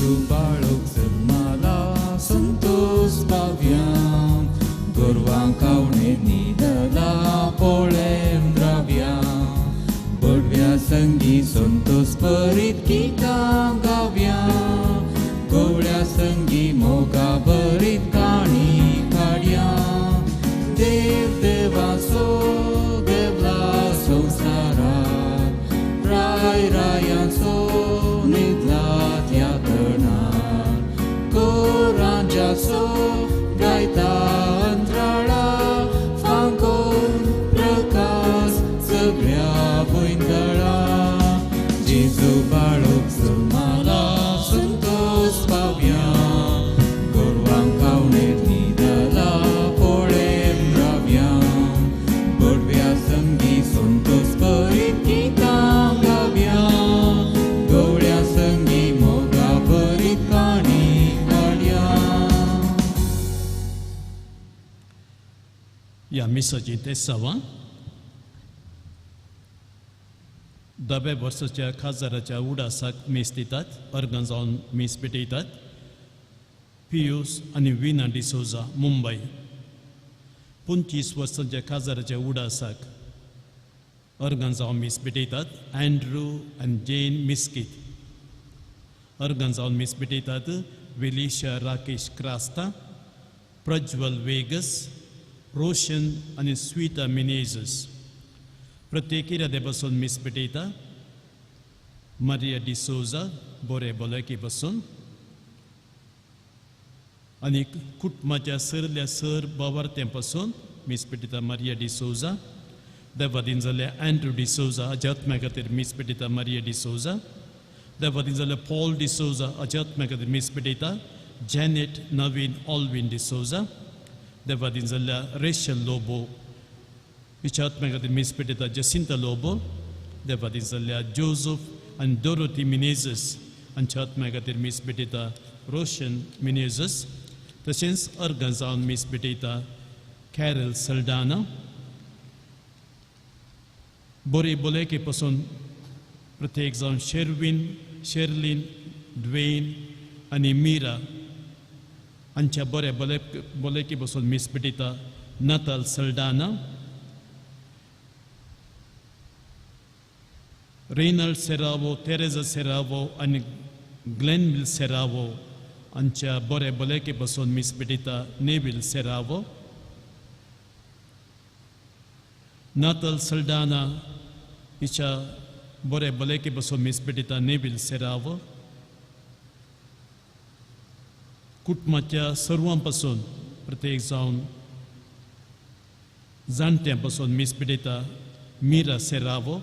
जेजू बाळक जल्माला संतोष पाव्या गोरवां खावणे न्हिदला पोळेम द्राव्या बडव्या संगी संतोष परीत गितां गाव्या गवळ्या संगी मोगा भरीत काणी काड्या देव देवाचो देवला संवसारात राय रायांचो न्हिदला त्या तणार कोरांजाचो गायता अंत्राळा फांकोन प्रकाश सगळ्या भुंयतळा जेजू बाळक जल्माला संतोष पाव्या गोरवांक खावणेर न्हिदला पोळेम राव्या बडव्या संगी संतोष भरीत गितां गाव्या गवळ्या संगी मोगा भरीत काणी काड्या. ह्या मिसाची तेसांवां दब्या वर्साच्या खाजराच्या उडासाक मीस दितात, अर्गां जावन मीस भेटयतात. पियूस आनी विना डिसोजा, मुंबय. 25 वर्सांच्या खाजराच्या उडासाक अर्गां जावन मीस भेटयतात अँड्रू आनी जेन मिस्कीत. अर्गां जावन मीस भेटयतात विलिशा राकेश क्रास्ता, प्रज्वल वेगस, रोशन आनी स्विता मिनेजस. प्रत्येक इरादे बसून मीस भेटयता मारिया डिसोजा बोरे भलायकी बसून आनी कुटुंबाच्या सरल्या सर बावार्थ्यां पासून मीस भेटयता मारिया डिसोजा. देवादीन जाल्या अँड्रू डिसोजा हाज्या आत्म्या खातीर मीस भेटयता मारिया डिसोजा. देवादीन जाल्या पॉल डिसोजा हाज्या आत्म्या खातीर मीस भेटयता जॅनेट नवीन ऑलवीन डिसोजा. देवादीन जाल्या रेशल लोबो हिच्या आत्म्या खातीर मीस भेटयता जसिंता लोबो. देवादीन जाल्या जोजफ आनी डोरोती मिनेजस हांच्या आत्म्या खातीर मीस भेटयता रोशन मिनेजस. तशेंच अर्गां जावन मीस भेटयता कॅरल सल्डाना. बोरी भलायके पासून प्रत्येक जावन शेरवीन, शेर्लीन, ड्वेन आनी मिरा हांच्या बऱ्या भलायके पासून मीस भेटयता नाताल सल्डाना. रेनल्ड सेरावो, तेरेजा सेरावो आनी ग्लेनविल सेरावो हांच्या बऱ्या भलायके पासून मीस भेटयता नेवील सेरावो. नातल सल्डाना हिच्या बऱ्या भलायके पासून मीस भेटयता नेवील सेरावो. कुटुंबाच्या सर्वां पासून प्रत्येक जावन जाणट्यां पासून मीस भेटयता मिरा सेरावो.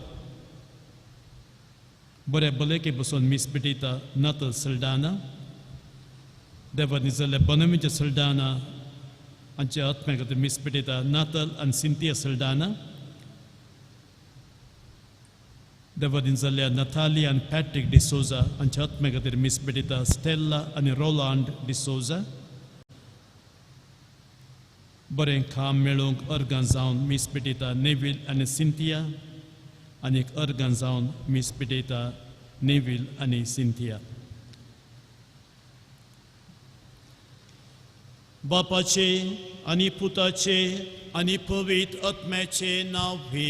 बऱ्या भलायके पासून मीस भेटयता नातल सल्डाना. देवानी जाल्ल्या बनमीच्या सल्डाना हांच्या आत्म्या खातीर मीस भेटयता नातल आनी सिंतिया सल्डाना. देवादीन जाल्ल्या नथाली आनी पॅट्रीक डिसोजा हांच्या आत्म्या खातीर मीस भेटयता स्टेल्ला आनी रोलांड डिसोजा. बरें काम मेळोवंक अर्गां जावन मीस भेटयता नेवील आनी सिंतिया आनी एक अर्गां जावन मीस भेटयता नेवील आनी सिंतिया. बापाचे आनी पुताचे आनी पवित्र आत्म्याचे नांव हे.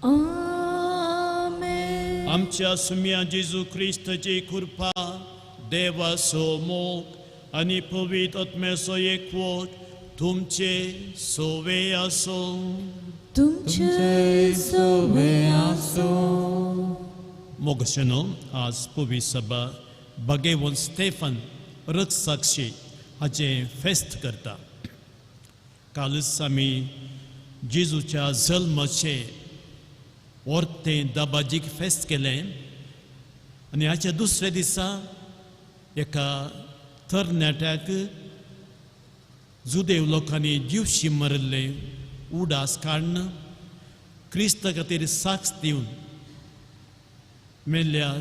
आमेन. आमच्या सुम्या जेजू क्रिस्ताची कृपा, देवाचो मोग आनी पवित्र आत्म्याचो एकवट तुमचे सोवे आसो. तुमचे सोवे आसो. मोगशनो आज पवित्र सभा भगेवन स्टेफन रक्तसाक्षी हाचें फेस्त करता. कालच आमी जेजूच्या जल्माचें ओर्तें दबाजीक फेस्त केलें आनी हाच्या दुसऱ्या दिसा एका तरणाट्याक जुदेव लोकांनी जिवशी मारिल्लें उडास काडून क्रिस्ता खातीर साक्ष दिवन मेल्ल्या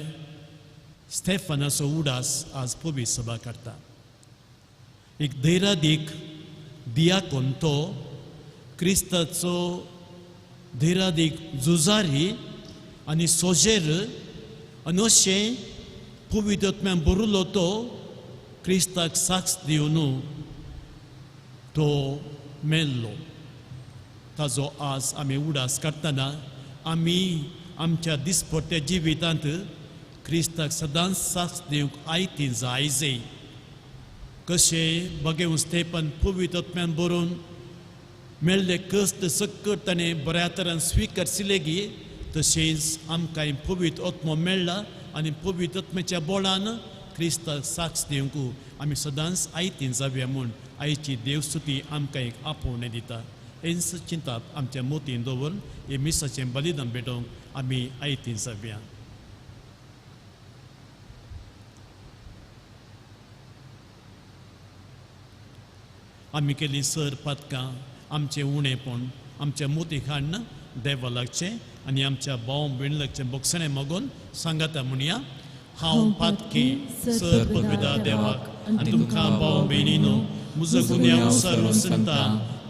स्टेफनाचो उडास आज पवित्र सभा काडटा. एक धैरादीक दियाकोन तो क्रिस्ताचो धैरादीक झुजारी आनी सोजेर आनी अशें पवित्र आत्म्यान भरिल्लो तो क्रिस्ताक साक्ष दिवन तो मेल्लो. ताजो आज आमी उडास काडटना आमी आमच्या दिसपट्ट्या जिवितांत क्रिस्ताक सदांच साक्ष दिवंक आयती जाय जाय. कशें बगेवन स्तेपन पवित्र आत्म्यान बरोवन मेळ्ळे कश्ट सक्कट ताणें बऱ्या तरान स्विकारशिले गी, तशेंच आमकां पवित्र आत्मो मेळ्ळा आनी पवित्र आत्म्याच्या बोळान क्रिस्ताक साक्ष दिवंक आमी सदांच आयतीन जावया म्हूण आयची देवस्तुती आमकां एक आपोवणें दिता. हेंच चिंताप आमच्या मोतीन दवरून हे मिसाचें बलिदान भेटोवंक आमी आयतीन जावया. आमी केली सर पातकां आमचें उणेपण आमच्या मोती हाडून देवा लागचें आनी आमच्या भाव भयण लागचें बोगसणें मागून सांगाता म्हणया. हांव पातकी सर पदवेदा देवाक आनी तुमकां भाव भयणीनो म्हजो गुन्यांव सारून सांगता,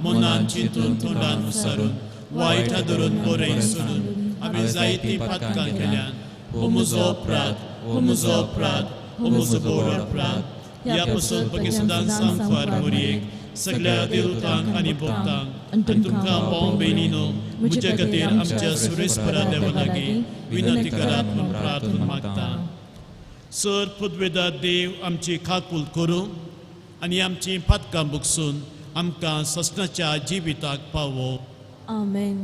मनान चिंतून तोंडान सारून वायट धरून बरें सोडून आमी जायतीं पातकां केल्यान. हो म्हजो अपराध, हो म्हजो अपराध, हो म्हजो व्हड अपराध. ह्या पसून पकी सदांच सांगफार मोरयेक सगळ्या देवतांक आनी भक्तांक आनी तुमकां भाव भयणीनो म्हज्या खातीर आमच्या सुरेस्परा देवा लागीं विनंती करात म्हूण प्रार्थना मागता. सर पदवेदा देव आमची काकूल करूं आनी आमची पातकां बुकसून आमकां ससनाच्या जिविताक पावो. आमेन.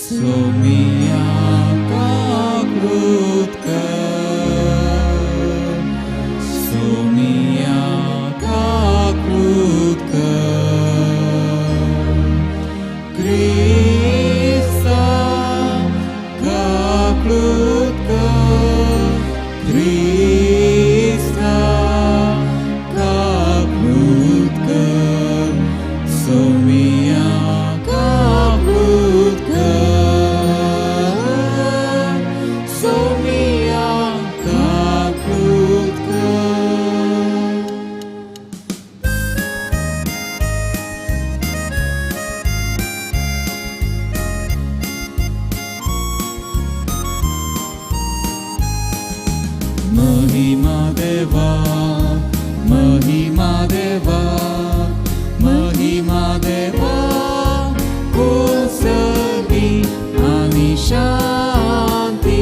सोमिया काकूत कर, सोमिया काकूत कर, क्रिस्ता काकूत कर, क्रिस्ता काकूत कर, सोमिया काकूत कर, सोमिया काकूत कर. महिमा देवा, महिमा देवा, महिमा देवा, कोसली आनी शांती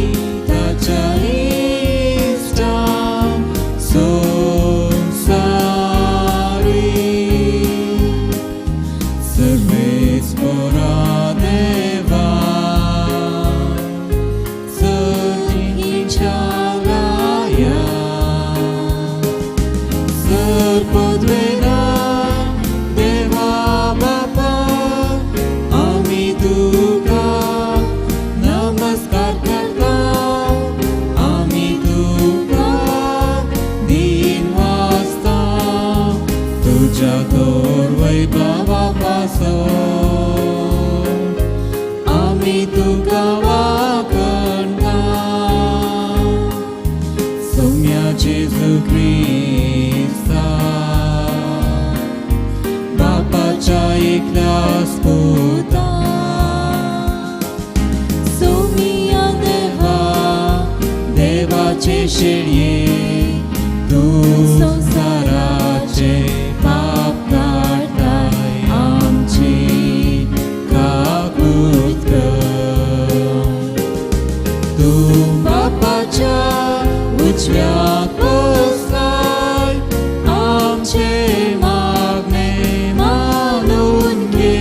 ताच्या इश्टान संवसारी. सर्वेस्परा देवा, सर्वींच्या गाया, सर्पद्वेदा देवा बापा, आमी तुका नमस्कार करता, आमी तुका दीन वाजता, तुज्या थोर वैभवा पासो आमी तुका वाखणता. सोम्या जेजू क्रिस्ता, बापाच्या एकल्या पुता, सोमिया देवा, देवाचे शेळये, तूं संवसाराचे पाप काडटाय, आमची काकूत कर. तूं बापाच्या उजव्याक बसलाय, आमचे मागणे मानून घे,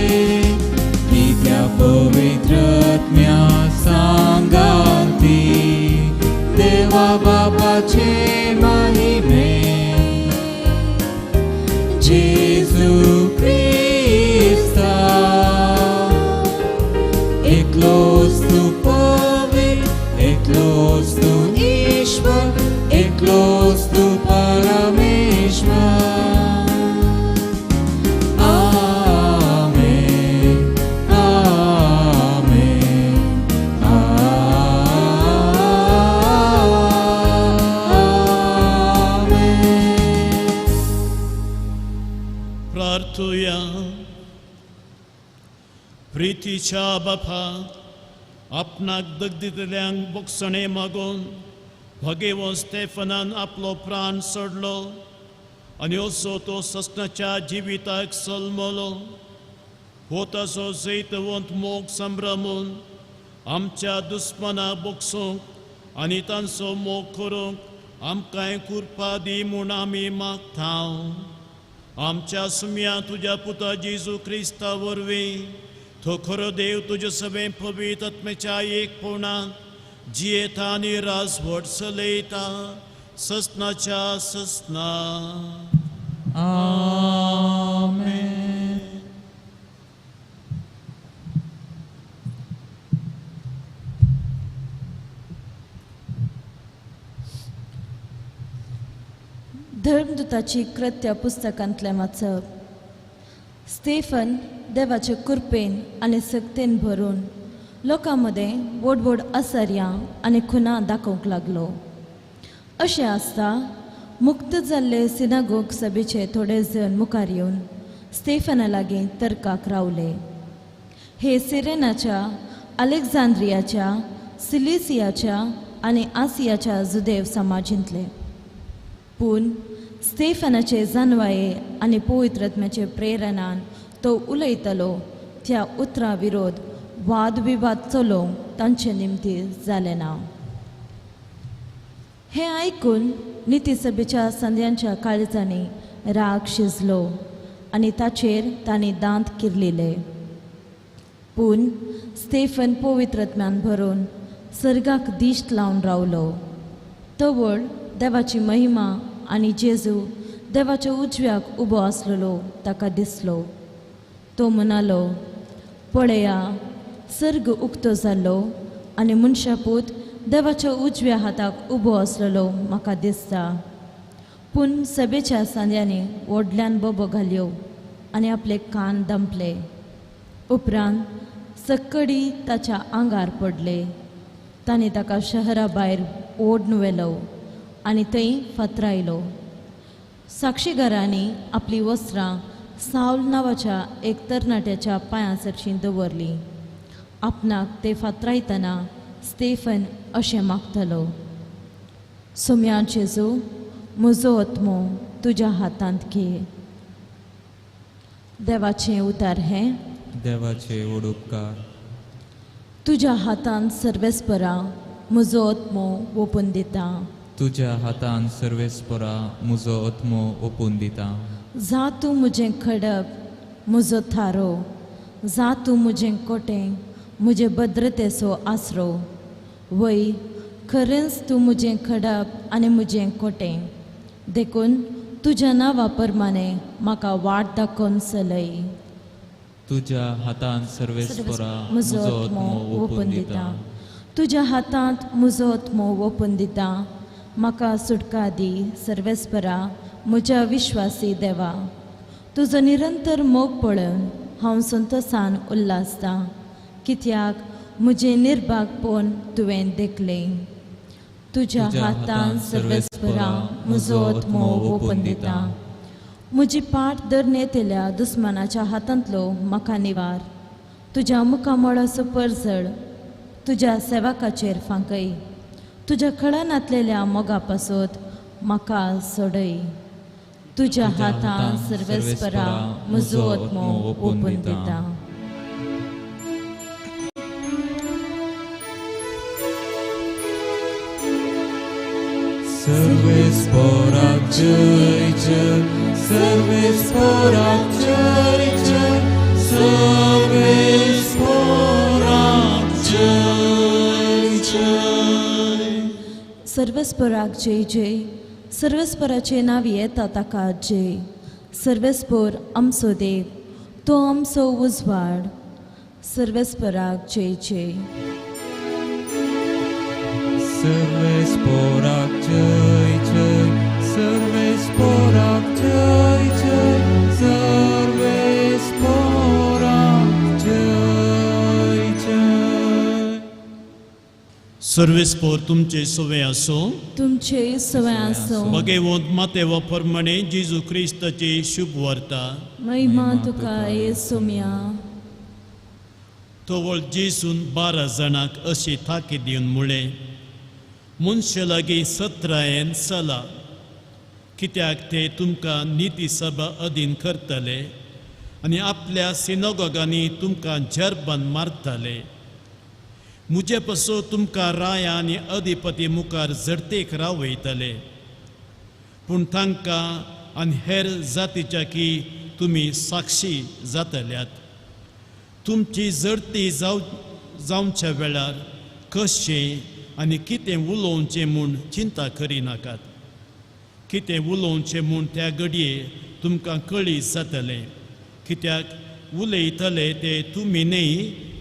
कित्या पवित्र आत्म्या सांगाती देवा बापाचे महिमे, जेजू क्रिस्ता, एकलोच तूं पवित्र, एकलोच तूं ईश्वर, एकलोच तूं परमेश्वर. आमेन, आमेन, आमेन. प्रार्थुया. प्रितीच्या बापा आपणाक दगदितल्यांक बोगसणें मागून भगेवो स्टेफनान आपलो प्राण सोडलो आनी असो तो ससनाच्या जिविताक सलमलो. हो ताचो जैतवंत मोग संभ्रमून आमच्या दुस्मनाक बोगसूंक आनी तांचो मोग करूंक आमकांय कृपा दी म्हूण आमी मागता. आमच्या सुम्या तुज्या पुता जेजू क्रिस्ता वरवीं तो खरो देव तुज्या सगळें पवित्र आत्म्याच्या एकपणान जियेता आनी राजवट चलयता ससनाच्या ससना. आमेन. धर्मदूताची कृत्य पुस्तकांतलें वाचप. स्टेफन देवाचे कृपेन आनी सक्तेन भरून लोकां मदें व्हड व्हड आसर्यां आनी खुनां दाखोवंक लागलो. अशें आसता मुक्त जाल्ले सिनागोग सभेचे थोडे जण मुखार येवन स्टेफना लागीं तर्काक रावले. हे सिरेनाच्या, अलेक्झांद्रियाच्या, सिलिसियाच्या आनी आसियाच्या जुदेव समाजींतले. पूण स्टेफनाचे जानवाये आनी पवित्र आत्म्याचे प्रेरणान तो उलयतालो त्या उतरां विरोध वादविवाद चलोवंक तांचे निमती जालें ना. हें आयकून नितीसभेच्या संद्यांच्या काळजांनी राग शिजलो आनी ताचेर तांणी दांत किर्लिले. पूण स्टेफन पवित्र आत्म्यान भरून सर्गाक दिश्ट लावन रावलो. तवळ देवाची महिमा आनी जेजू देवाच्या उजव्याक उबो आसलेलो ताका दिसलो. तो म्हणालो, पळया सर्ग उक्तो जाल्लो आनी मनशापूत देवाच्या उजव्या हाताक उबो आसलेलो म्हाका दिसता. पूण सभेच्या सांद्यांनी व्हडल्यान बोबो घाल्यो आनी आपले कान दंपले. उपरांत सक्कडी ताच्या आंगार पडले. तांणी ताका शहरा भायर ओडून व्हेलो आनी थंय फातरायलो. साक्षीदारांनी आपलीं वस्त्रां सावल नांवाच्या एक तरणाट्याच्या पांयां सरशीं दवरलीं. आपणाक ते फातरायतना स्टेफन अशें मागतालो, सोम्या जेजू, म्हजो आत्मो तुज्या हातांत घे. देवाचें उतार हें. देवाचे व्हड उपकार. तुज्या हातांत सर्वेस्परा म्हजो आत्मो ओपून दिता. तुज्या हातान सर्वेस्परा म्हजो आत्मो ओपून दिता. जा तूं म्हजें खडप, म्हजो थारो, जा तूं म्हजें कोटें, म्हजे भद्रतेचो आसरो. वय खरेंच तूं म्हजें खडप आनी म्हजें कोटें, देखून तुज्या नांवा प्रमाणें म्हाका वाट दाखोवन चलय. तुज्या हातान सर्वेस्परा म्हजो आत्मो ओपून दिता. तुज्या हातांत म्हजो आत्मो ओपून दिता. म्हाका सुटका दी सर्वेस्परा म्हज्या विश्वासी देवा. तुजो निरंतर मोग पळोवन हांव संतोसान उल्हासतां, कित्याक म्हजें निर्भागपण तुवें देखलें. तुज्या हातान सर्वेस्परा म्हजो आत्मो ओपून दिता. म्हजी पाट दरणेंतल्या दुस्मानाच्या हातांतलो म्हाका निवार. तुज्या मुखामळाचो परजळ तुज्या सेवकाचेर फांकय. तुज्या खळनातलेल्या मोगा पासत म्हाका सोडय. तुज्या हातान सर्वेस्परा म्हजो आत्मो ओपून दिता. सर्वेस्पराक जय जय, सर्वेस्पराक जय जय, सर्वेस्पराक जय जय. सर्वेस्पराक जय जय, सर्वेस्पराचें नांव येता ताका जय. सर्वेस्पर आमचो देव, तो आमचो उजवाड. सर्वेस्पराक जय जय. सर्वेस्पराक जय जय, सर्वेस्पराक जय जय, सर्वेस्पराक जय जय. सर्वेस्पर तुमचे सवे आसूं. तुमचे सवे आसूं. भगवंत मातेवा प्रमाणे जेजू क्रिस्ताची शुभ वार्ता. महिमा तुका येसुम्या. तवळ जेजून 12 जाणांक अशी ताकीद दिवन म्हळें, मनशा लागीं सत्रायेन चला, कित्याक ते तुमकां निती सभा अधीन करतले आनी आपल्या सिनोगोगांनी तुमकां जरबन मारतले. म्हजे पासून तुमकां राया आनी अधिपती मुखार झडतेक रावयतले, पूण तांकां आनी हेर जातीच्या की तुमी साक्षी जातल्यात. तुमची झडती जावच्या वेळार कशें आनी कितें उलोवचें म्हूण चिंता करिनाकात. कितें उलोवचें म्हूण त्या घडये तुमकां कळी जातलें, कित्याक उलयतले ते तुमी न्हय,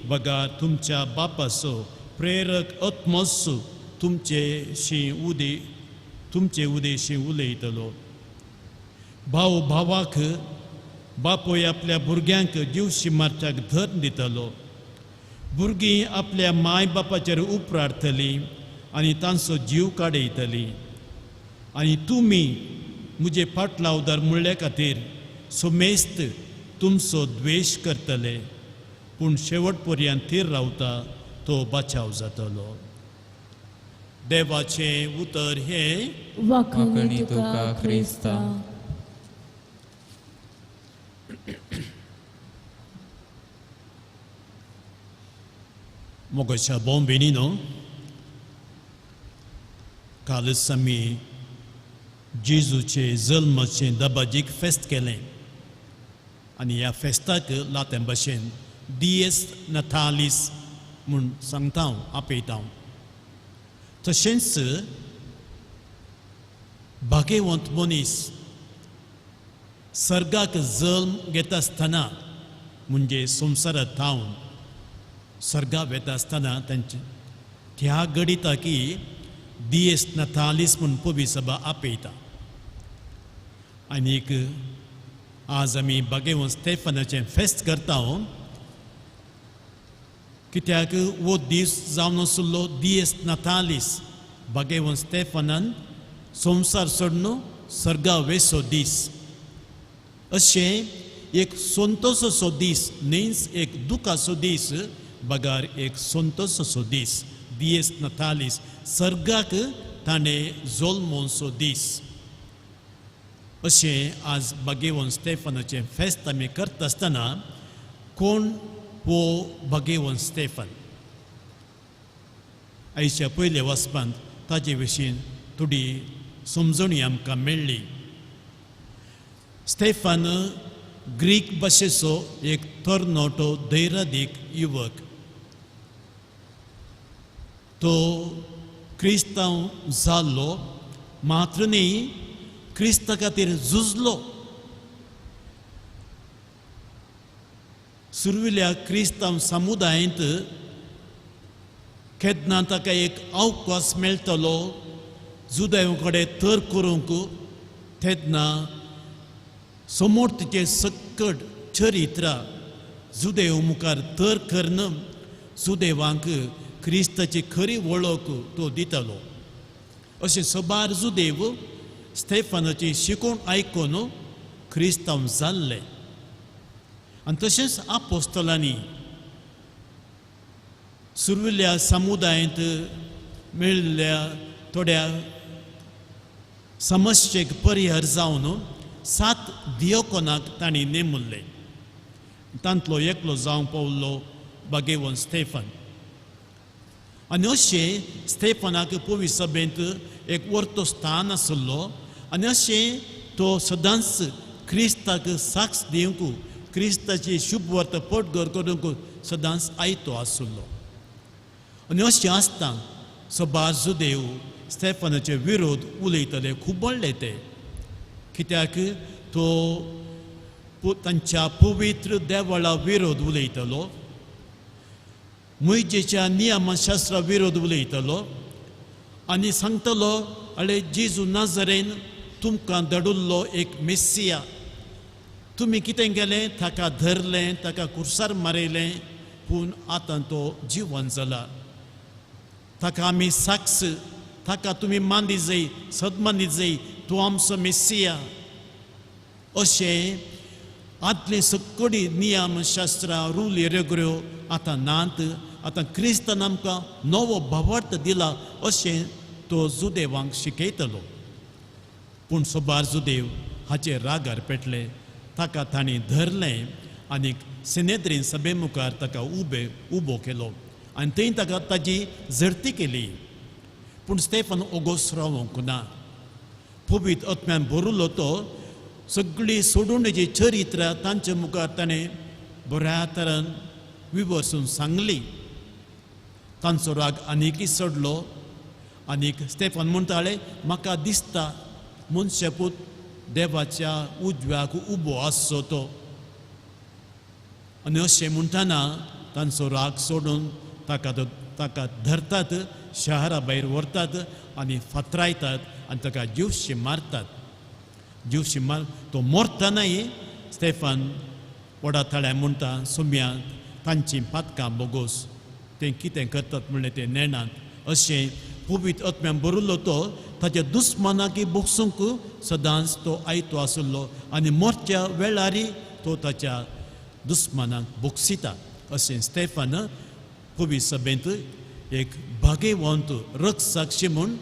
बगार तुमच्या बापाचो प्रेरक आत्मोस तुमचे उदेशी उलयतलो. भाव भावाक, बापूय आपल्या भुरग्यांक जिवशी मारच्याक धर दितलो. भुरगीं आपल्या माय बापाचेर उपराटतलीं आनी तांचो जीव काडयतलीं. आनी तुमी म्हजे फाटलावदार म्हणले खातीर समेस्त तुमचो द्वेश करतले, पूण शेवट पर्यंत थीर रावता तो बचाव जातलो. देवाचें उतर हें. वाखणी तुका क्रिस्ता. मोगाच्या बॉम्बेनी न्हू, कालच आमी जेजूचे जल्माचें दबाजीक फेस्त केलें आनी ह्या फेस्ताक लाते भाशेन दियेस नथालीस म्हूण सांगता हांव, आपयता हांव. तशेंच भाग्यवंत मनीस सर्गाक जल्म घेता आसतना, म्हणजे संवसारांत थावन सर्गा वेता आसतना तांचे त्या घडिता की दियेस नथालीस म्हूण पवी सभा आपयता. आनीक आज आमी भाग्यवंत स्टेफनाचें फेस्त करता, कित्याक वो दीस जावन आशिल्लो दियेस नथालीस, भाग्यवंत स्टेफनान संवसार सोडून सर्गा वेसो दीस. अशें एक संतोसाचो दीस न्हयच, एक दुखाचो दीस, बगार एक संतोसाचो दीस, दियेस नथालीस, सर्गाक ताणें जल्मोवचो दीस. अशें आज भाग्यवंत स्टेफनाचें फेस्त आमी करता आसतना कोण हो भाग्यवंत स्टेफन? आयच्या पयल्या वाचपांत ताजे विशीं थोडी समजणी आमकां मेळ्ळी. स्टेफन ग्रीक भाशेचो एक तरणाटो धैर्यादीक युवक. तो क्रिस्तांव जाल्लो मात्र न्ही, क्रिस्ता खातीर झुजलो. सुर्विल्या क्रिस्तांव समुदायांत केन्ना ताका एक अवकाश मेळटलो जुदेव कडेन तर करूंक, तेन्ना समोर तिचें सक्कड चरित्र जुदेव मुखार तर करून जुदेवांक क्रिस्ताची खरी वळख तो दितालो. अशें सबार जुदेव स्टेफनाची शिकोवण आयकून क्रिस्तांव जाल्ले. आनी तशेंच आपोस्तलांनी सुर्विल्ल्या समुदायांत मेळिल्ल्या थोड्या समस्येक परिहार जावन 7 दियोकोनाक तांणी नेमुल्ले. तांतलो एकलो जावंक पावल्लो भाग्यवंत स्टेफन. आनी अशें स्टेफनाक पवी सभेंत एक वर्तो स्थान आशिल्लो आनी अशें तो सदांच क्रिस्ताक साक्ष दिवंक, क्रिस्ताची शुभवार्ता पोटघर करूंक सदांच आयतो आशिल्लो. आनी अशें आसता सबार जुदेव स्टेफनाचे विरोध उलयतले, खूब व्हडले ते, कित्याक तो तांच्या पवित्र देवळा विरोध उलयतलो, मुयजेच्या नियमशास्त्रा विरोध उलयतलो आनी सांगतलो, अळे जेजू नाजरेन तुमकां धाडिल्लो एक मेस्सिया, तुमी कितें केलें, ताका धरलें, ताका कुर्सार मारयलें, पूण आतां तो जिवन जाला, ताका आमी साक्ष, ताका तुमी मांदी जाय, सदमांदी जाय, तूं आमचो मेस्सिया. अशें आदली सगळी नियम शास्त्रां रुली रेगऱ्यो आतां नात, आतां क्रिस्तान आमकां नवो भावार्थ दिला अशें तो जुदेवांक शिकयतलो. पूण सोबार जुदेव हाचे रागार पेटले, ताका तांणी धरलें आनी सिनेद्रीन सभे मुखार ताका उबो केलो आनी थंय ताका ताजी झडती केली. पूण स्टेफन ओगोस रावंक ना. पवित्र आत्म्यान भरिल्लो तो सगळी सोडवणेची चरित्रां तांचे मुखार ताणें बऱ्या तरान विवसून सांगली. तांचो राग आनीकय चडलो आनीक स्टेफन म्हणटाले, म्हाका दिसता मनशापूत देवाच्या उजव्याक उबो आसचो तो. आनी अशें म्हणटना तांचो राग सोडून ताका धरतात, शहरा भायर व्हरतात आनी फातरायतात आनी ताका जिवशी मारतात. जिवशी मार तो मरतनाय स्टेफन व्हडा थळ्या म्हणटा, सुम्या तांचीं पातकां बोगोस, तें कितें करतात म्हणलें तें नेणात. अशें पवित्र आत्म्यान भरिल्लो तो ताच्या दुस्मानाक बोगसूंक सदांच तो आयतो आशिल्लो आनी मरच्या वेळारय तो ताच्या दुस्मानाक बोगसिता. अशें स्टेफन पवित्र सभेंत एक भाग्यवंत रक्षसाक्षी म्हूण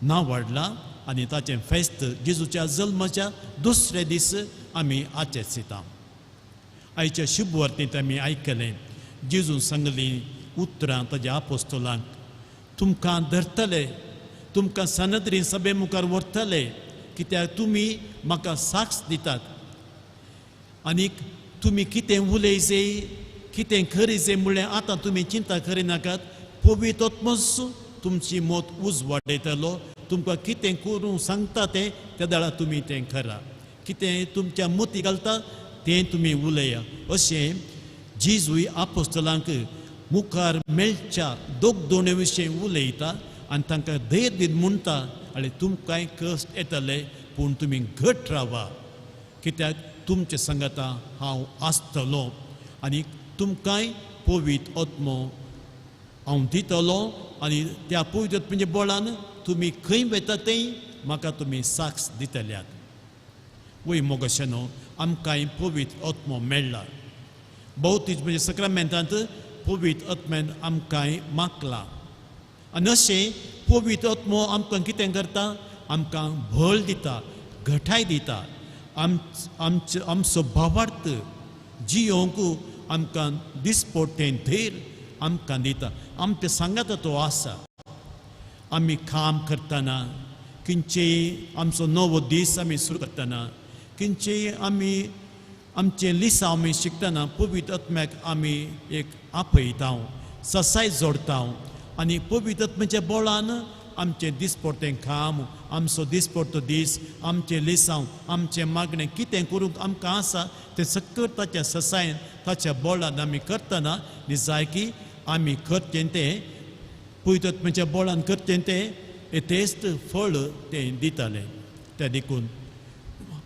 नांव वाडलां आनी ताचें फेस्त जेजूच्या जल्माच्या दुसरे दीस आमी आचरिता. आयच्या शुभवार्तेंत आमी आयकलें जेजून सांगलीं उतरां ताज्या आपोस्तोलांक, तुमकां धरतले, तुमकां सनद्रीन सभे मुखार व्हरतले, कित्याक तुमी म्हाका साक्ष दितात आनीक तुमी कितें उलयजे कितें करीजे म्हणलें आतां तुमी चिंता करिनाकात. पवित्र आत्मोच तुमची मत उजवाडयतलो, तुमकां कितें करूंक सांगता तें त्या वेळार तुमी तें करा, कितें तुमच्या मती घालता तें तुमी उलया. अशें जेजूय आपोस्तलांक मुखार मेळच्या दोगदोणे विशीं उलयता आनी तांकां धैर्य दीत म्हणटा, आनी तुमकांय कश्ट येतले पूण तुमी घट रावा, कित्याक तुमचे सांगाता हांव आसतलो आनी तुमकांय पवित्र आत्मो हांव दितलो आनी त्या पवित्र आत्म्याच्या बळान तुमी खंय वता थंय म्हाका तुमी साक्ष दितल्यात. वय मोगशेनो आमकांय पवित्र आत्मो मेळ्ळा. भौतीक म्हणजे सक्रामेंतांत पवित्र आत्म्यान आमकांय मागला आनी अशें पवित्र आत्मो आमकां कितें करता, आमकां बळ दिता, घटाय दिता, आमचो भावार्थ जियोंक आमकां दिसपट्टें धैर्य आमकां दिता. आमच्या सांगाता तो आसा. आमी काम करतना खंयचेय आमचो नवो दीस आमी सुरू करतना, खंयचेय आमी आमचें लिसांव आमी शिकतना पवित्र आत्म्याक आमी एक आपयता, ससाय जोडता आनी पवित्र आत्म्याच्या बळान आमचें दिसपट्टें काम, आमचो दिसपट्टो दीस, आमचें लिसांव, आमचें मागणें कितें करूंक आमकां आसा तें सगळें ताच्या ससायन ताच्या बळान आमी करतना निजायकी आमी करचें तें पवित्र आत्म्याच्या बळान करचें तें तेच फळ तें दितालें. त्या देखून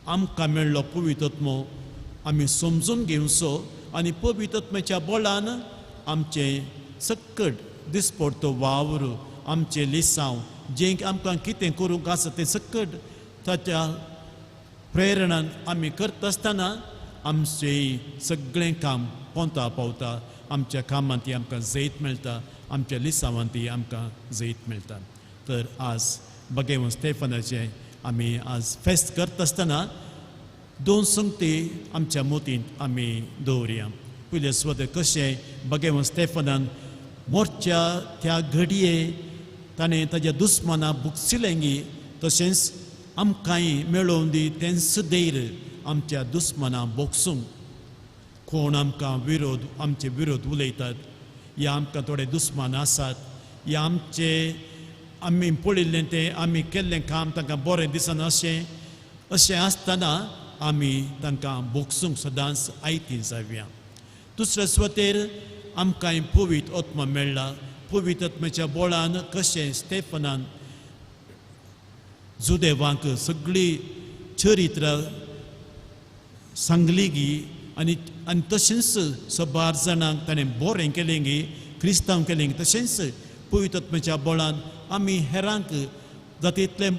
आमकां मेळ्ळो पवित्र आत्मो आमी समजून घेवचो आनी पवित्र आत्म्याच्या बळान आमचें सकट दिसपट्टो वावर, आमचें लिसांव, जें आमकां कितें करूंक आसा तें सकट ताच्या प्रेरणान आमी करता आसतना आमचें सगळें काम पोंता पावता, आमच्या कामांत आमकां जैत मेळटा, आमच्या लिसांवांत आमकां जैत मेळटा. तर आज बगेवन स्टेफनाचें आमी आज फेस्त करता आसतना दोन संगती आमच्या मोतींत आमी दवरया. पयले सुवातेर कशें बगेवन स्टेफनान मोर्च्या त्या घडये ताणें ताज्या दुस्माना बुकसिलेंगी, तशेंच आमकांय मेळोवन दी तेंच धैर्य आमच्या दुस्माना बोगसूंक. कोण आमकां विरोध, आमचे विरोध उलयतात या आमकां थोडे दुस्मान आसात या आमचे आमी पळयल्लें तें आमी केल्लें काम तांकां बरें दिसना अशें अशें आसतना आमी तांकां बोगसूंक सदांच आयती जावया. दुसरे सुवातेर आमकांय पवित्र आत्मा मेळ्ळा. पवित्र आत्म्याच्या बळान कशें स्टेफनान जुदेवांक सगळी चरित्रां सांगली गी आनी आनी तशेंच सबार जाणांक ताणें बरें केलें गी, क्रिस्तांव केलें, तशेंच पवित्र आत्म्याच्या बळान आमी हेरांक जाता तितलें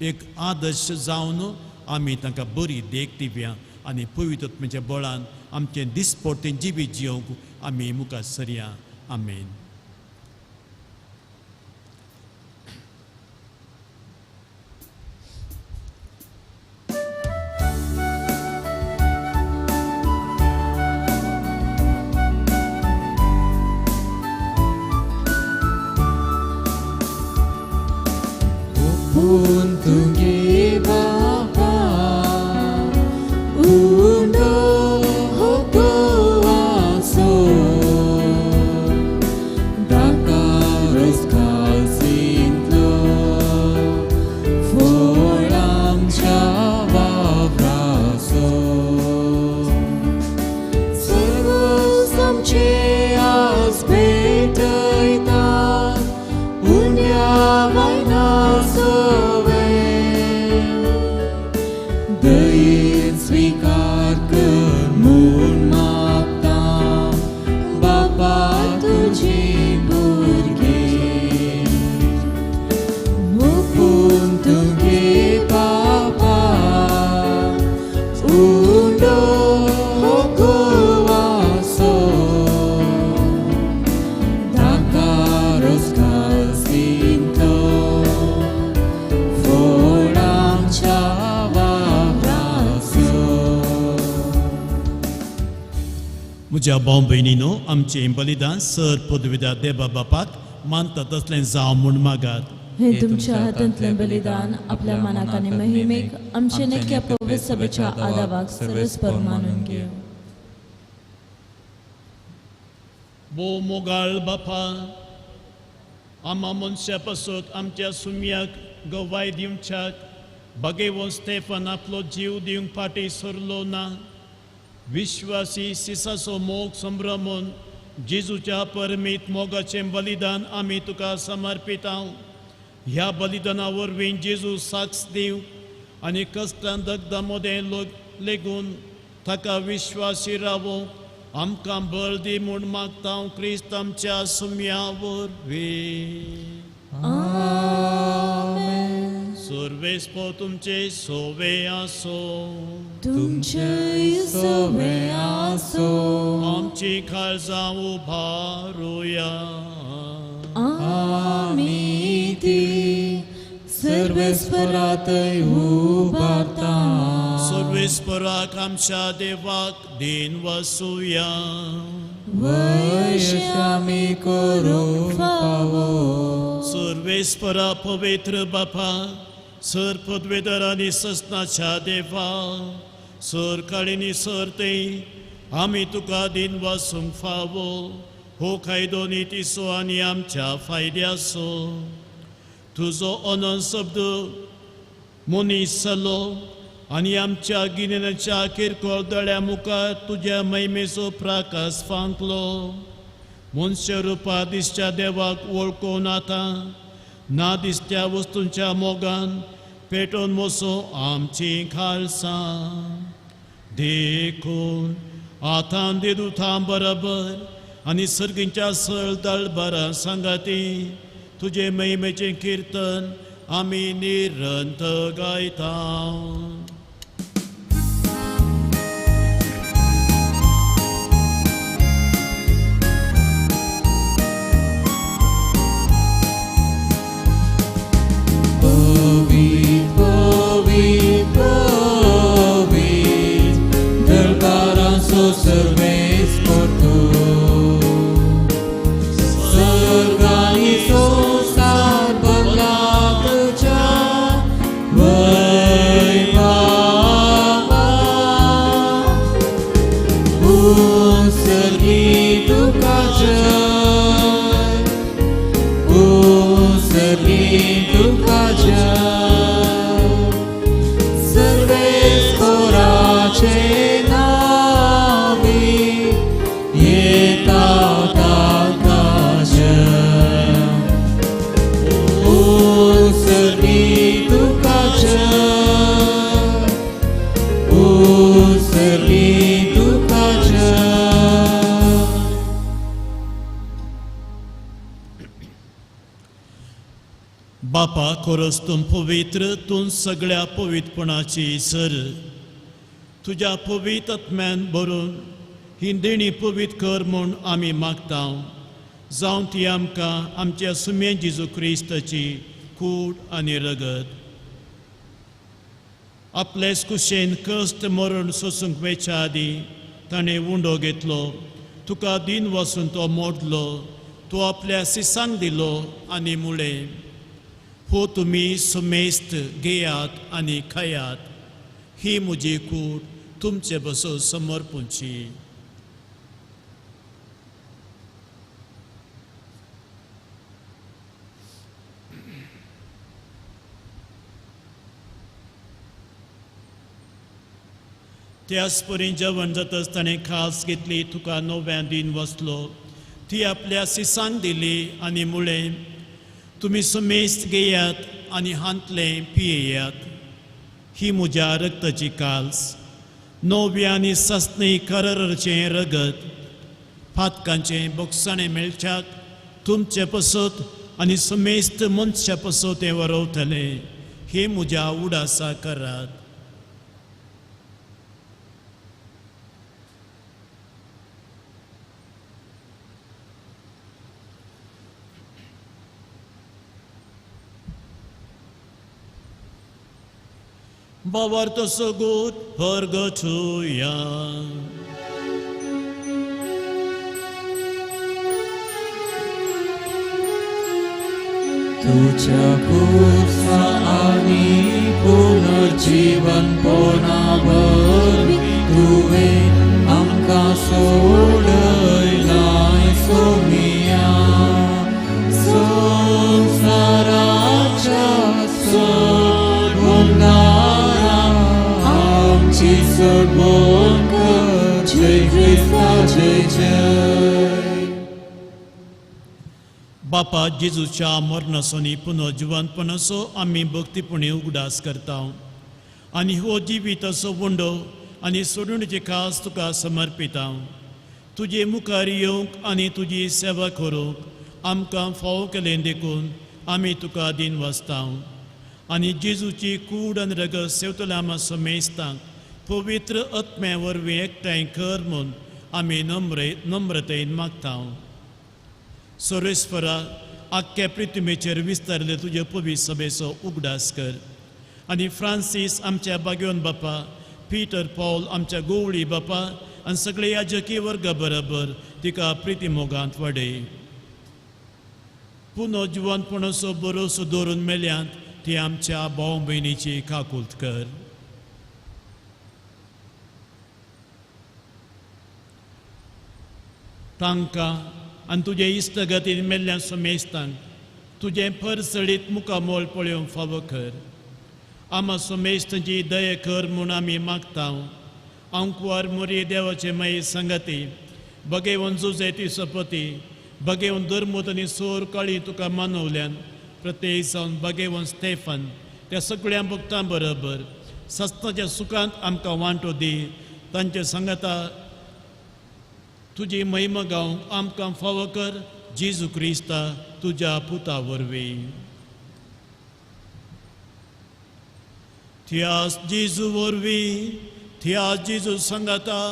एक आदर्श जावन आमी तांकां बरी देख दिवया. आनी पवित्र आत्म्याच्या बळान आमचें दिसपोटें जिवीत जियोवंक आमी मुखार सरया. आमेन. म्हज्या भाव भयणीनो, आमचें बलिदान सर पदवीदार देवा बापाक मानता तसलें जावं म्हूण मागात. हे तुमच्या हातांतलें बलिदान आपल्या मनाक आनी महिमेक आमचे नेक्या पवित्र सभेच्या आदावाक सर्वेस्पर मानून घेवं. भोव मोगाळ बापा, आमा मनशा पासत आमच्या सुम्याक गवाय दिवच्याक बागेवन स्टेफन आपलो जीव दिवंक फाटीं सरलो ना. विश्वासी सिसाचो मोग संभ्रमून जेजूच्या परमीत मोगाचें बलिदान आमी तुका समर्पितां. ह्या बलिदाना वरवीं जेजू साक्ष दिवंक आनी कश्टां दगदां मदें लेगून ताका विश्वासी रावोवंक आमकां बळ दी म्हूण मागता क्रिस्त आमच्या सुम्या वरवीं. सर्वेस्पर तुमचे सोवे आसो. तुमचेय सोवे आसो. आमची काळजां उबारुया. आमी ती सर्वेस्परातय उबारता. सर्वेस्पराक आमच्या देवाक दिन वसुया. वयश आमी करूंक फावो. सर्वेस्परा पवित्र बापा, सर पदवेदार आनी ससनाच्या देवा, सर काळिनी सर ते आमी तुका दिन वसूंक फावो. हो कायदो नितीचो आनी आमच्या फायद्याचो. तुजो अनंत शब्द मनीस जालो आनी आमच्या गिन्यानाच्या किरकोळ दोळ्या मुखार तुज्या महिमेचो प्रकाश फांकलो. मनशा रुपा दिसच्या देवाक वळखून आतां ना दिसत्या वस्तूंच्या मोगान पेटोवन वचूं आमची खालसां. देखून आतां देदुतां बरोबर आनी सर्गींच्या सळ दळबरां सांगाती तुजे महिमेचें किर्तन आमी निरंत गायता. बापा, खरोच तूं पवित्र, तूं सगळ्या पवित्रपणाची सर. तुज्या पवित्र आत्म्यान भरून ही देणी पवित्र कर म्हूण आमी मागता, जावं ती आमकां आमच्या सुमे जेजू क्रिस्ताची कूड आनी रगत. आपलेच कुशेन कश्ट मरण सोसूंक वेच्या आदीं ताणें उंडो घेतलो, तुका दिन वसून तो मोडलो, तो आपल्या सिसांक दिलो आनी मुळें, हो तुमी सुमेस्त घेयात आनी खायात, ही म्हजी कूड तुमचे बसून समर्पूंची. त्याच परी जेवण जातच ताणें खास घेतली, तुका नव्या दिन वसलो, ती आपल्या सिसांक दिली आनी मुळें, तुमी सुमेस्त घेयात आनी हांतलें पियेयात, ही म्हज्या रक्ताची काल्स, नव्या आनी ससनी कराराचें रगत, फातकांचें बोगसाणें मेळच्याक तुमचे पसत आनी सुमेस्त मनशा पसत हें वरवतलें, हें म्हज्या उडासा करात. बाबार्थ सगूत परगटुया. तुझ्या खुर्सा आनी पुनर्जीवनपणा वरवीं तुवें आमकां सोडयलाय सोमिया, संवसाराच्या सोडवणदारा आमची सोडवण कर, जय क्रिस्ता जय जय. बापा जेजूच्या मरणाचो आनी पुनर्जिवंतपणाचो आमी भक्तीपणी उगडास करता आनी हो जिविताचो उंडो आनी सोडणीची खास तुका समर्पिता. तुजे मुखार येवंक आनी तुजी सेवा करूंक आमकां फावो केलें देखून आमी तुका दिन वाचता आनी जेजूची कूड आनी रगत सेवतल्या आमा समेस्तांक पवित्र आत्म्या वरवीं एकठांय कर म्हूण आमी नम्रतेन मागता. सर्वेस्परा आख्ख्या पृथ्वीचेर विस्तारले तुजे पवित्र सभेचो उगडास कर आनी फ्रांसीस आमच्या बागेवन बापा, पीटर पॉल आमच्या गोवळी बापा आनी सगळे याजकी वर्गा बरोबर तिका प्रिती मोगांत वाडय. पुनः जिवनपणाचो भरोसो दवरून मेल्यांत ती आमच्या भाव भयणीची काकूत कर. तांकां आनी तुजे इश्टगतीन मेल्ल्या समेस्तांक तुजें परसळीत मुखामोल पळोवंक फावो कर. आमा समेस्तांची दया कर म्हूण आमी मागता. आंकवार मोरये देवाचे माये संगती बगेवन जुजेती सपती बगेवन धर्मूत आनी सोर काळी तुका मानवल्यान प्रत्येक जावन बगेवन स्टेफन त्या सगळ्या भक्तां बरोबर सस्ताच्या सुखांत आमकां वांटो दी. तांचे संगता तुजी महिमा गावंक आमकां फावो कर, जेजू क्रिस्ता तुज्या पुता वरवीं. थियास जेजू वरवीं, थियास जेजू संगता,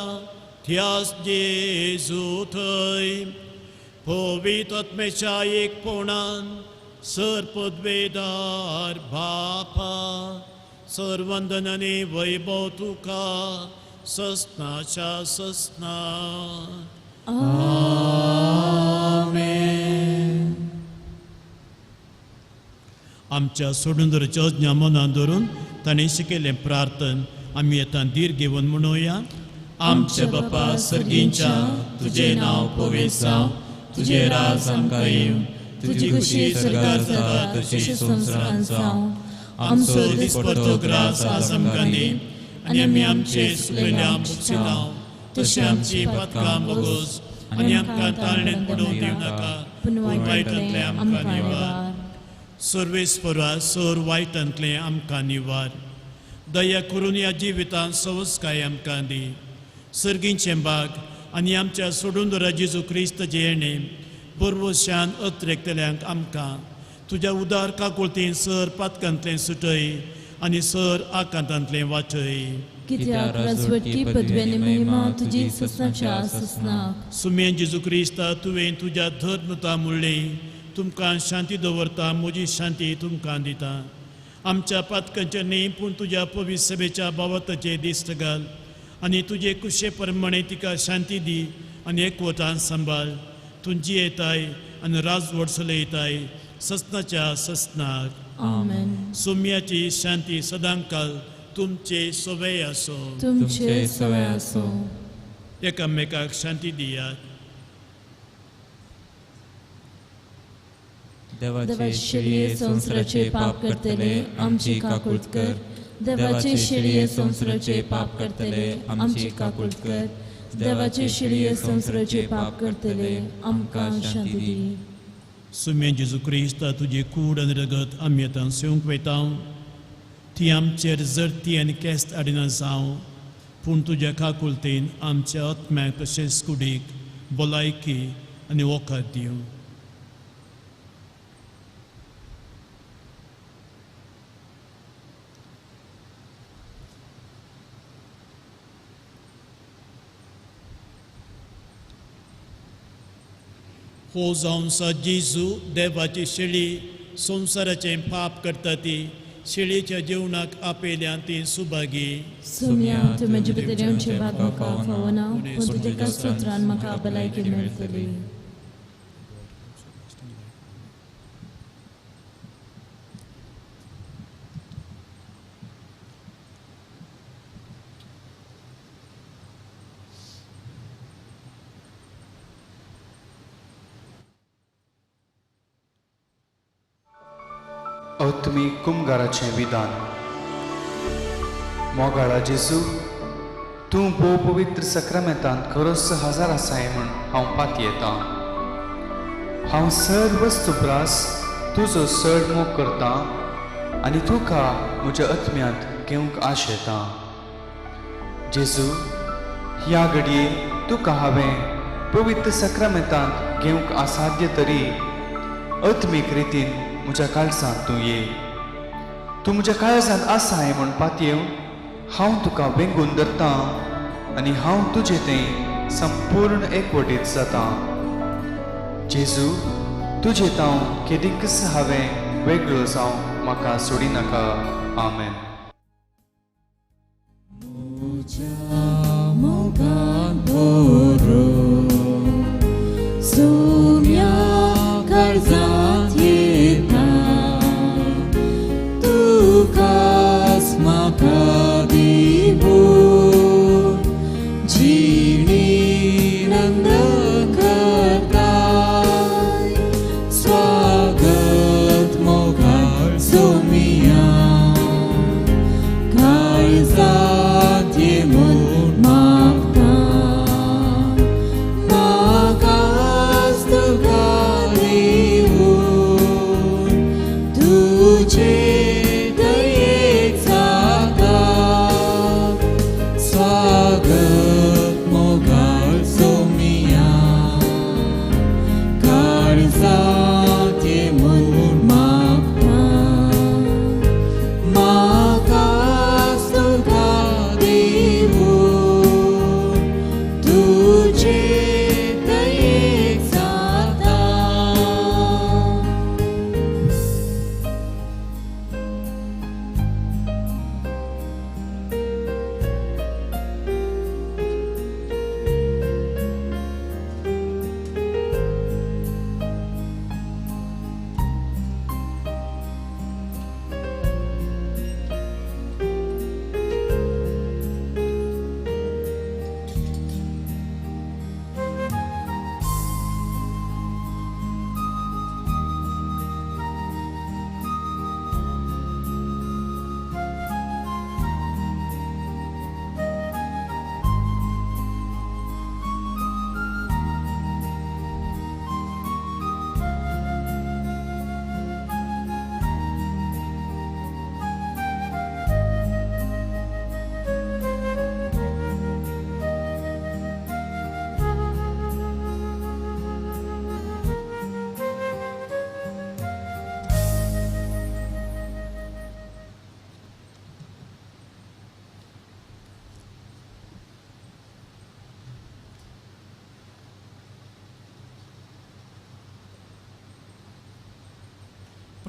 थियास जेजू थंय पवित्र आत्म्याच्या एकपणान सर पदवेदार बापा सर्वंदन आनी वैभव तुका ससनाच्या ससना. आमेन. आमच्या सोडून अज्ञा मनान धरून ताणें शिकयल्लें प्रार्थन आमी आतां धीर घेवन म्हणुया. आमच्या बापा सर्गींच्या, तुजें नांव पवित्र जावं, तुजें राज आमकां येवं, तुजी खुशी स्वर्गार जाता तशी संवसारांत जावं. आमचो दिसपट्टो ग्रास आज आमकां दी आनी आमी आमचे सुकलेल्या भोगशिता तशें आमची पातकां भोगोस आनी आमकां ताळणेंत पडोवंक दिवं नाका, पूण वायटांतलें आमकां निवार. सर्वेस्परा सर वायटांतलें आमकां निवार. दया करून ह्या जिवितांत सवस्काय आमकां दी. सर्गींचें बाग आनी आमच्या सोडून जेजू क्रिस्ताचें येणें बरवशान अत्रेकतल्यांक आमकां तुज्या उदार काकुळतीन सर पातकांतलें सुटय आनी सर आकांतांतलें वाचय. कित्याक राजवटकी पदवी आनी महिमा तुजी ससनाच्या ससनाक. सुमेन जेजू क्रिस्ता, तुवें तुज्या धर्मता म्हणलें, तुमकां शांती दवरता, म्हजी शांती तुमकां दिता. आमच्या पातकांचे न्ही पूण तुज्या पवित्र सभेच्या बाबताचे दिश्ट घाल आनी तुजे कुशे प्रमाणे तिका शांती दी आनी एकवटान सांबाळ. तुजी येताय आनी राजवट चलयताय ससनाच्या ससनाक. आमेन. सोम्याची शांती सदांकाल तुमचे सवय आसो. तुमचे सवय आसो. एकामेकाक शांती दियात. देवाचे शेळये संवसाराचे पाप करतले आमची काकूळत कर. देवाचे शेळये संवसाराचे पाप करतले आमची काकूळत कर. देवाचे शेळये संवसाराचे पाप करतले आमकां शांती दी. सुमेन जेजू क्रिस्ता, तुजी कूड आनी रगत आमी आतां सेवंक वयता. ती आमचेर जरती आनी केस्त हाडिना जावं, पूण तुज्या काकुळतेन आमच्या आत्म्याक तशेंच कुडीक भलायकी आनी वखद दिवं. हो जावन सा जेजू देवाची शेळी संवसाराचें पाप करता ती शेळीच्या जेवणाक आपयल्या ती सुभागी. सोम्या, तूं म्हजे भितर येवचें भाग म्हाका फावना, पूण तुज्या एका स्तोत्रान म्हाका भलायकी मेळटली. आत्मीक कुमगाराचें विधान. मोगाळा जेजू, तूं भोव पवित्र सक्रामेंतांत खरोच हजार आसाय म्हूण हांव पातयेतां. हांव सर्व वस्तुप्रास तुजो चड मोग करतां आनी तुका म्हज्या आत्म्यांत घेवंक आशेतां. जेजू, ह्या घडये तुका हांवें पवित्र सक्रामेंतांत घेवंक असाध्य तरी आत्मीक रितीन म्हज्या काळजांत तूं ये. तूं म्हज्या काळजांत आसाय म्हूण पातयेवन हांव तुका वेंगून धरतां आनी हांव तुजे थंय संपूर्ण एकवटीत जातां. जेजू, तुजे तांव केदींकच हांवें वेगळो जावं म्हाका सोडिनाका. आमेन. स्वागत मोगाळ सोमिया.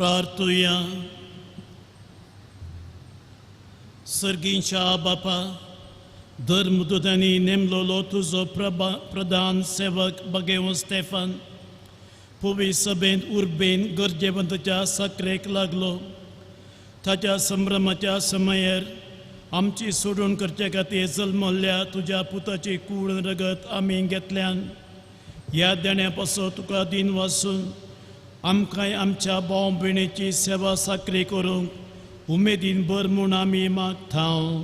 प्रार्थुया. सर्गींच्या बापा, धर्मदूतांनी नेमलोलो तुजो प्रधान सेवक बगेव स्टेफन पुवी सभेंत उर्बेन गरजेवंताच्या साकरेक लागलो. ताच्या संभ्रमाच्या समयार आमची सोडून करचे खातीर जल्मल्ल्या तुज्या पुताची कूड रगत आमी घेतल्यान ह्या देण्या पासून तुका दिन वासून आमकांय आमच्या भाव भयणीची सेवा साकरी करूंक उमेदीन भर म्हूण आमी मागता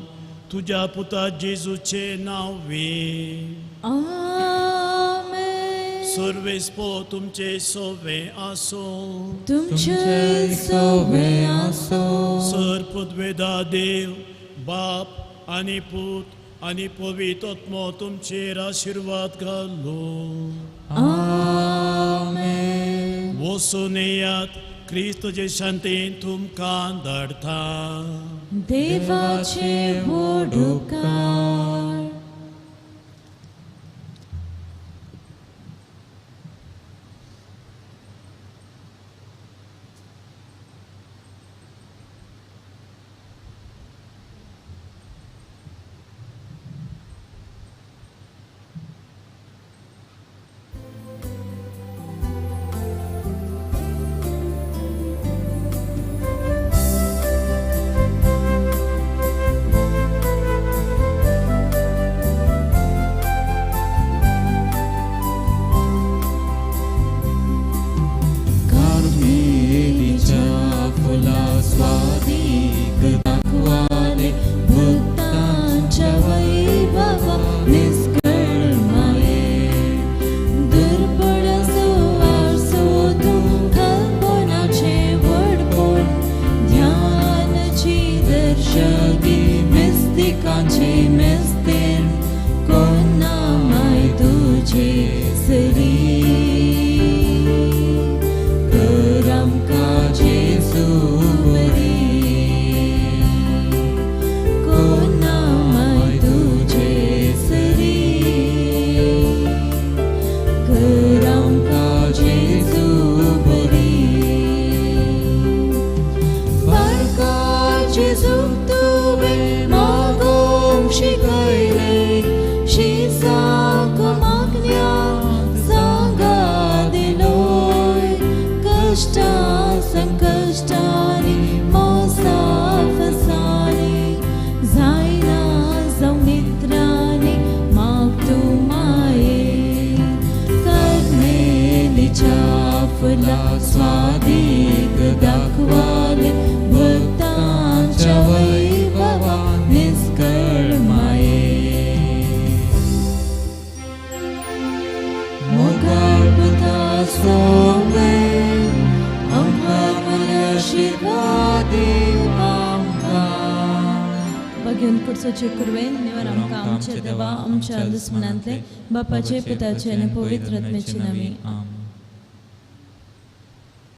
तुज्या पुता जेजूचे नांवे. आमेन. सर्वेस्पो तुमचे सोवे आसो. तुमचे सोवे आसो. सर पदवेदा देव बाप आनी पूत आनी पवित्र आत्मो तुमचेर आशिर्वाद घालो. आमेन. वचून येयात, क्रिस्तचे शांतीन तुमकां धाडटा. देवाचे व्हड उपकार. बापाचे पुताचे आनी पवित्र आत्म्याचे नांवान.